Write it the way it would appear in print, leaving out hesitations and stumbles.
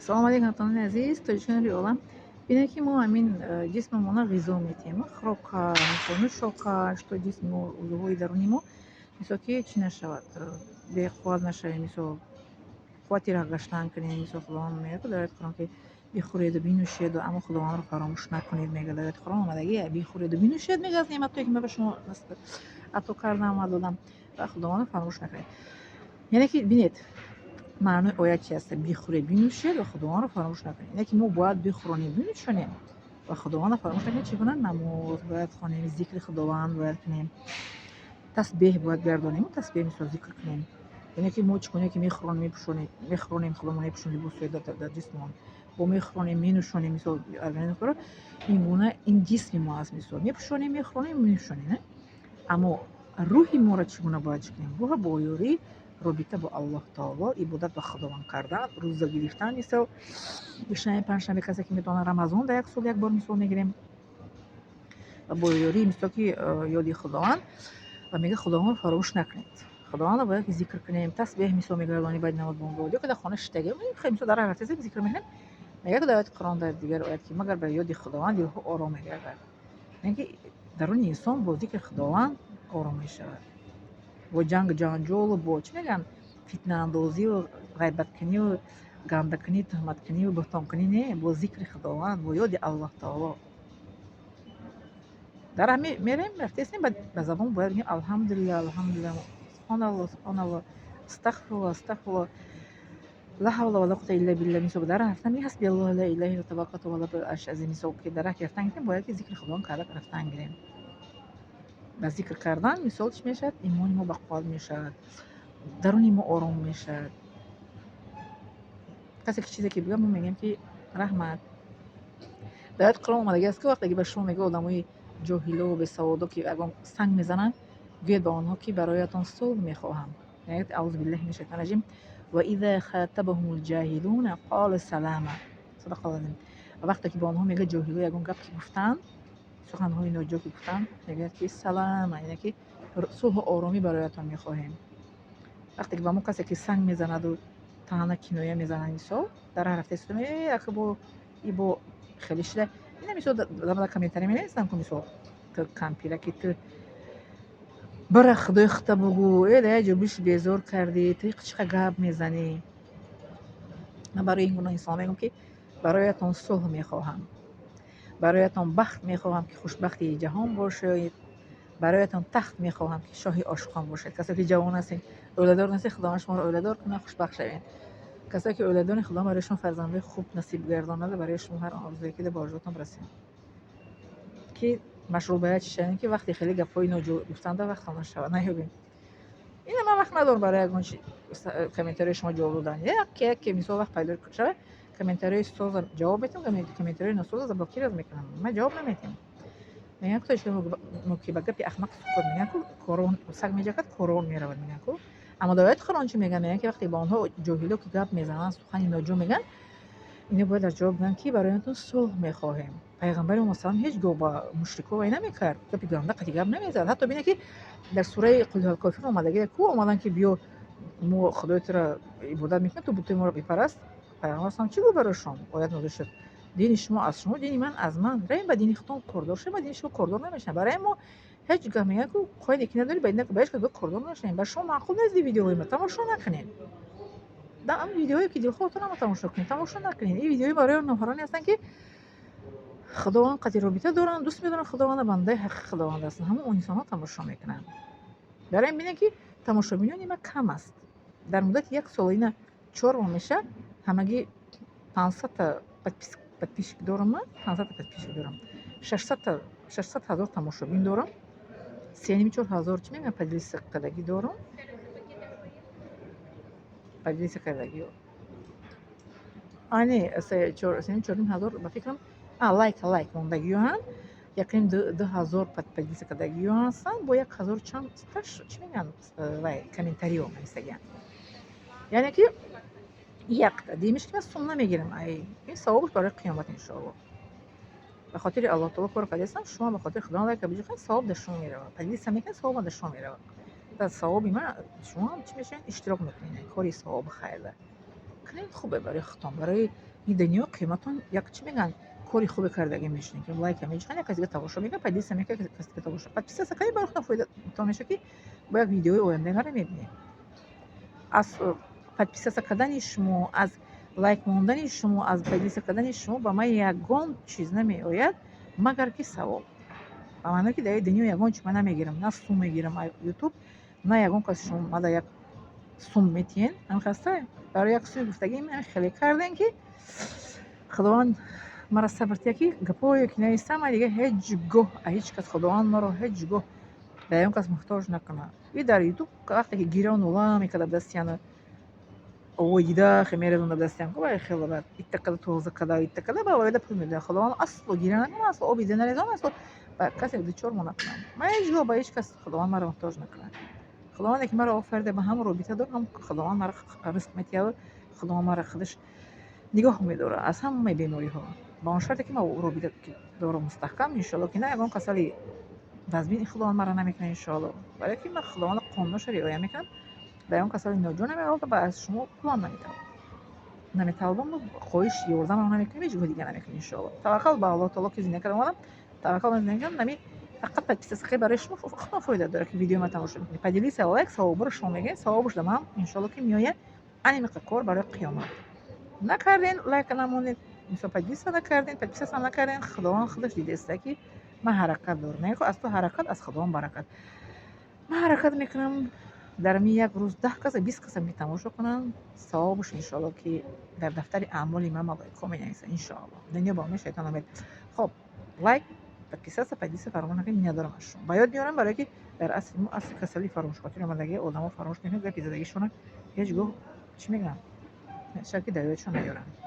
Салому алейкум, ҳамватанони азиз, тоҷикони олам. Бинед, ки мо ҳамин ҷисмамона ғизо метиҳем, хӯрока, мисол, нӯшока, что ҷисми мо, узвҳои даруни мо, мисол, ки чӣ нашавад, беқувват нашавем, мисол, қуввати роҳ гаштан кунем. Мисол, Худованд мегӯяд дар ояти Қуръон, ки бихӯреду бинӯшеду, аммо Худовандро фаромӯш накунед. Мегӯяд, дар ояти Қуръон омадагӣ: бихӯреду бинӯшед, мегӯяд, аз неъматҳое, ки ман ба шумо ато кардам ва додам, ва Худовандро фаромӯш накунед. Яъне ки бинед, маънои оят чи аст? Бихӯред, бинӯшед ва Худовандро фаромӯш накунед. Яъне ки мо бояд бихӯронем, бинӯшонем ва Худовандро фаромӯш накунем. Чӣ гуна? Намоз бояд хонем, зикри Худованд бояд кунем, тасбеҳ бояд гардонем, тасбеҳ, мисол, зикр кунем. Яъне ки мо чӣ гуна ки мехӯронем, мепӯшонем, мехӯронем, худомон мепӯшонем либосҳои дар ҷисмон, бо мехӯронем, менӯшонем, мисол, организмро, ин гуна ин ҷисми мо аст. Мисол, мепӯшонем, мехӯронем, менӯшонем, аммо рӯҳи моро чӣ гуна бояд чӣ кунем? Рӯҳа бо ёрии робита бо Аллоҳ Таоло, ибодат ба Худованд кардан, рӯза гирифтан, мисол, душанбе, панҷшанбе, касе ки метавонад, Рамазон дар як сол як бор, мисол, мегирем ва бо ёрии, мисол, ки ёди Худованд. Ва мегӯяд: Худовандро фаромӯш накунед. Худовандро бояд зикр кунем, тасбеҳ, мисол, мегардонем баъди намоз бомдод ё ки дар хона шиштагӣ, мисол, дар рафтаем, зикр мекунем. Мегӯяд дар ояти Қуръон, дар дигар оят, ки магар ба ёди Худованд дилҳо ором мегардад. Яъне ки даруни инсон бо зикри Худованд ором мешавад. Бо ҷангу ҷанҷолу, бо, чӣ мегӯянд, фитнаандозию ғайбаткунию гандакунӣ, туҳматкунию буҳтонкунӣ не, бо зикри Худованд, бо ёди Аллоҳ Таоло. Дар ҳами мерем, рафтесем, ба забон бояд бигӯем: алҳамдулилла, алҳамдулилла, субҳоналло, субҳоналло, астағфирулло, астағфирулло, ла ҳавла ва ла қуввата илла билла. Мисол, дар рафтан ҳасби Аллоҳ, ла илаҳа илла таваккалту ала арши азим. Мисол, ки дар роҳ рафтан гирем, бояд ки зикри Худованд карда рафтан гирем. Ба зикр кардан, мисол, чӣ мешавад? Имони мо бақувват мешавад, даруни мо ором мешавад. Касе ки чизе ки бигӯяд, мо мегӯем, ки раҳмат. Дар ояти Қуръон омадагӣ аст, ки вақте ки ба шумо мегӯяд одамои ҷоҳилу бесаводо, ки ягон санг мезананд, гӯед ба онҳо, ки бароятон сулҳ мехоҳам. Аузу биллаҳи мина шайтони раҷим: ва иза хатабаҳумул ҷоҳилуна қолу салама. Садақаллоҳу азим. Ва вақте ки ба онҳо мегӯяд ҷоҳило ягон гап ки гуфтанд, суханҳои ноҷо ки гуфтанд, мегӯяд, ки салама, яъне ки сулҳу оромӣ бароятон мехоҳем. Вақте ки ба мо касе ки санг мезанаду таъна, киноя мезанад, мисол, дар роҳ рафта истода, ака, бо и бо хеле шида ина, мисол, дар комментария менависам, ку, мисол, ту кампираки, ту бара, Худои хута бугӯ, э, дар як ҷо биши, безор кардӣ, ту чӣ қадр гап мезанӣ. Ман барои ин гуна инсон мегӯям, ки бароятон сулҳ мехоҳам, бароятон бахт мехоҳам, ки хушбахти ҷаҳон бошед, бароятон тахт мехоҳам, ки шоҳи ошиқон бошед. Касое ки ҷавон ҳастед, оиладор нестед, Худованд шуморо оиладор кунад, хушбахт шавед. Касое ки оиладоред, Худованд барои шумо фарзандои хуб насиб гардонад ва барои шумо ҳар он орзуе ки ба орзуатон бирасед. Ки машғул ба як чиз шавем, ки вақте хеле гапҳои ноҷо гуфтанда вақтон нашавад, наёбем. Ина ман вақт надорам барои ягон чи комментарияи шумо ҷавоб додан. Яке яке, мисол, вақт пайдо шавад, комментарияи соза ҷавоб метиҳам, комментарияи носоза заблокировать мекунам, ман ҷавоб наметиҳам. Мегӯянд ку, ки ба гапи ахмақ сукут, мегӯянд ку, корвон саг меҷакад, корвон меравад, мегӯянд ку. Аммо дар ояти Қуръон чӣ мегӯянд? Мегӯянд, ки вақте ба онҳо ҷоҳило ки гап мезананд, сухани ноҷо мегӯянд, ино бояд дар ҷавоб бигӯянд, ки бароятон сулҳ мехоҳем. Пайғамбари мо салам ҳеҷ гоҳ ба мушрико вай намекард, гапи ганда қати гап намезад. Ҳатто бинед, ки дар сураи Қул ҳувал омадагӣ ку, омаданд, ки биё, мо Худои туро ибодат мекунем, ту бутои моро бипараст. Пайғамбар салам чӣ гуфт барои? Оят нозил шуд: дини шумо аз шумо, дини ман аз ман, равем ба дини худтон кордор шавем, ба дини шумо кордор намешавем. Барои мо ҳеҷ гаҳ, мегӯянд ку, қоиде ки надорӣ, ба ҳеҷ кас кордор нашавем. Ба шумо маъқул нест видеоҳои ма, тамошо накунед. Ам видеоҳое ки дилхоҳатон ама тамошо кунед, тамошо накунед. Ин видеои барои он нафароне ҳастанд, ки Худованд қати робита доранд, дӯст медоранд Худованда, бандаи ҳақиқи Худованд ҳастанд. Ҳамон инсонҳо тамошо мекунанд. Барои ин бинед, ки тамошобинони ма кам аст. Дар муддати як сол, ина 4 моҳ мешавад, ҳамагӣ 500-та подписчик дорам. Ман 500-та подписчик дорам, 600 000 тамошобин дорам, сеними чор ҳазор, чӣ мегӯям, поделиться кардагӣ дорам, поделиться кардагӣ, ане, 3,5 чорним ҳазор, ба фикрам, лайк мондагиҳоанд, якним 2000 поделиться кардагиҳо ҳастанд, бо як ҳазору чанд чӣ мегӯянд, вай, комментариҳо нависагианд. Яъне ки якта димиш ки ман сум намегирам, ай ин савобаш барои қиёмат, иншоалло. Ба хотири Аллоҳ Таоло кор кардастам. Шумо ба хотири Худо лайка биҷухед, савоб дар шумо меравад, поделиться мекунед, савоб дар шумо меравад. Дар савоби ман шумо ҳам чӣ мешавед? Иштирок мекунед. Кори савоби хайрда кунед. кунед, хубе барои худтон, барои ин дунё қиматон. Як чӣ мегӯянд, кори хубе кардагӣ мешунед, ки лайка меҷиҳанд, як кас дига тамошо мекунад, поделиться мекунад, кас дига тамошо. Подписаться кунед, барои худтон фоидатон мешавад, ки бо як видеои ояндаи маро мебинед. Аз подписаться кардани шумо, аз лайк мондани шумо, аз поделиться кардани шумо ба ман ягон чиз намеояд, магар ки савоб. Ба маъное ки дар дунё ягон чи ман намегирам, на сум мегирам аз Ютуб, на ягон кас шумо мада як сум метиҳен. Ҳамхаста барои як суми гуфтагӣ ман хеле кардем, ки Худованд маро сабр диҳад, ки гапҳое ки нависам, ман дига ҳеҷ гоҳ ҳеҷ кас, Худованд маро ҳеҷ гоҳ ба ягон кас муҳтоҷ накунад. И дар Ютуб вақте ки гирён нула мекарда дастияна, овои дида хе мерезонда дастиям, вай хеле бад итта када, тоза када, итта када, ба вайда пул медояд. Худованд асло гиря накунад, асло оби дида нарезон, асло ба касе дучор мо накунам. Ман ҳеҷ гоҳ ба ҳеҷ кас, Худованд маро муҳтоҷ накунад. Худованде ки маро офарида, ба ҳамон робита дорам, ҳам Худованд маро ризқ метиҳад, Худованд маро худаш нигоҳ медорад аз ҳамаи бемориҳо, ба он шарте ки ман робита дорам мустаҳкам. Иншоалло, ки на ягон касали вазмин Худованд маро намекунад, иншоалло, барое ки ман Худованда қонунашро риоя мекунам. Ба ягон касали ноҷо намеравам ва аз шумо пулам наметалабам, хоҳиш ёрдамам намекунам, ҳеҷ гоҳ дига намекунам, иншоалло. Таваккал ба Аллоҳ таоло, ки зинда кардам, омадам, таваккал мекунам. Нами фақат подписаться барои шумо худтон фоида дорад, ки видеои ма тамошо мекунед, поделиться, лайк, савобро шумо мегиред, савобаш да ман иншоалло ки меояд. Анимиқа кор барои қиёмат накарден, лайка намонед, мисол, поделиться накарден, подписаться накарден, Худованд худаш дидааста, ки ман ҳаракат дорам. Мегӯ, аз ту ҳаракат, аз Худованд баракат. Ман ҳаракат мекунам, дар ми як рӯз 10 каса, 20 каса метамошо кунанд, савобаш иншоалло ки дар дафтари аъмоли ман малоикҳо менависанд, иншоалло. Дунё ба умед, шайтон намед. Хоб, лайк, подписаться, поделиться фаромӯш накунед. Миннатдорам аз шумо. Ба ёд меорам, барое ки дар асри мо асри касалии фаромӯшхотир омадагӣ, одамо фаромӯш мекунанд гапи задагишона, ҳеҷ гоҳ, чӣ мегӯям, шояд ки дар ёдшон наёранд.